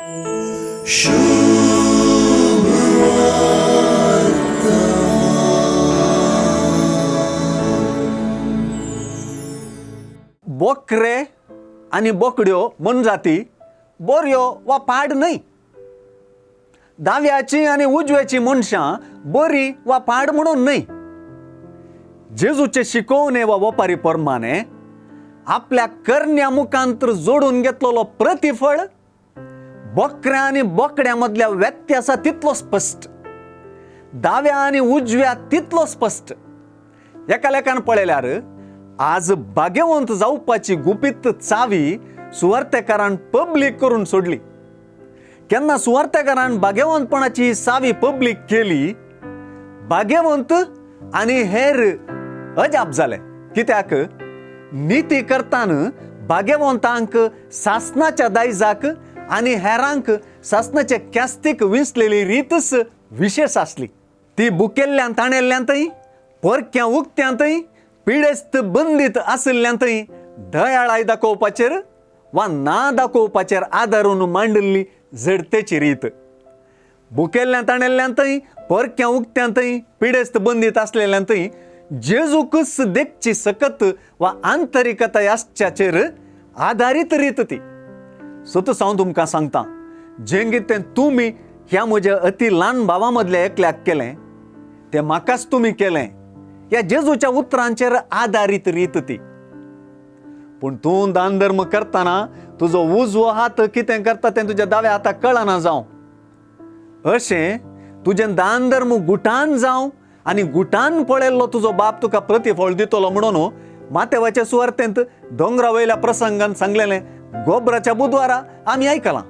बोकरे आनी बोकड्यो मोनजाती बऱ्यो वा पाड न्हय. दाव्याची आनी उजव्याची मनशां बरी वा पाड म्हणून न्हय. जेजूचे शिकोवणे वा वपारी प्रमाणे आपल्या करण्या मुखांत जोडून घेतलेलो प्रतिफळ बोकऱ्या आनी बोकड्या मदल्या व्यत्यासा तितलो स्पश्ट, दाव्या आनी उजव्या तितलो स्पश्ट. एका लेखान पळयल्यार आज भाग्यवंत जावपाची गुपीत चावी सुवार्तेकारान पब्लीक करून सोडली. केन्ना सुवार्तेकारान भाग्यवंतपणाची चावी पब्लीक केली, भाग्यवंत आनी हेर अजाप जाले. कित्याक निती करतान भाग्यवंतांक सासनाच्या दायजाक आनी हेरांक सासनाचे कॅस्तीक विंचलेली रीतच विशेश आसली. ती बुकेल्ल्यान ताणेल्ल्यांतय, परक्या उक्त्यांतय, पिडेस्त बंदीत आशिल्ल्यांतय दयाळाय दाखोवपाचेर वा ना दाखोवपाचेर आदारून मांडिल्ली झडतेची रीत. बुकेल्ल्यान ताणेल्ल्यांतय, परक्या उक्त्यांतय, पिडेस्त बंदीत आसलेल्यांतय जेजूकच देखची सकत वा आंतरिकताय आसच्याचेर आदारीत रीत ती. सतूच हांव तुमकां सांगता, जें कितें तुमी ह्या म्हज्या अती ल्हान भावा मदल्या एकल्याक केलें तें म्हाकाच तुमी केलें, ह्या जेजूच्या उतरांचेर आदारीत रीत ती. पूण तूं दान धर्म करतना तुजो उजवो हात कितें करता तें तुज्या दाव्या हाताक कळना जावं, अशें तुजें दान धर्म गुटान जावं आनी गुटान पळयल्लो तुजो बाप तुका प्रतिफळ दितलो म्हणून मातेवाच्या सुवार्तेंत दोंगरा वयल्या प्रसंगान सांगलेलें गोबराच्या बुधवारा आमी आयकलां.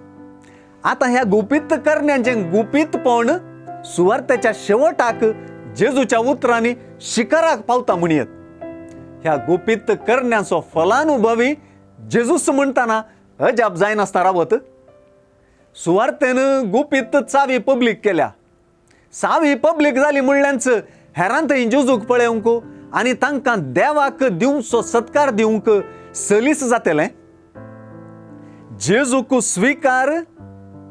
आतां ह्या गुपीत करण्यांचें गुपीतपण सुवार्तेच्या शेवटाक जेजूच्या उतरांनी शिखराक पावता म्हणयेत. ह्या गुपीत करण्याचो फलानुभवी जेजूस म्हणटाना अजाप जायनासतना रावत. सुवार्तेन गुपीत चावी पब्लीक केल्या. चावी पब्लीक जाली म्हणल्याच हेरां थंय जेजूक पळोवंक आनी तांकां देवाक दिवचो सत्कार दिवंक सलीस जातलें. जेजूक स्विकार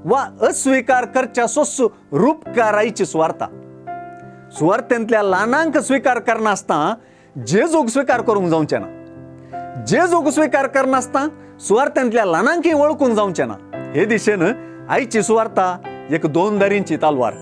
वा अस्विकार करच्या सोस रुपकारायची सुवार्ता. सुवार्तेंतल्या ल्हानांक स्विकार करनासतना जेजूक स्विकार करूंक जावचें ना, जेजूक स्विकार करनासतना सुवार्तेंतल्या ल्हानांकय वळखूंक जावचें ना. हे दिशेन आयची सुवार्ता एक दोन दारींची तालवार.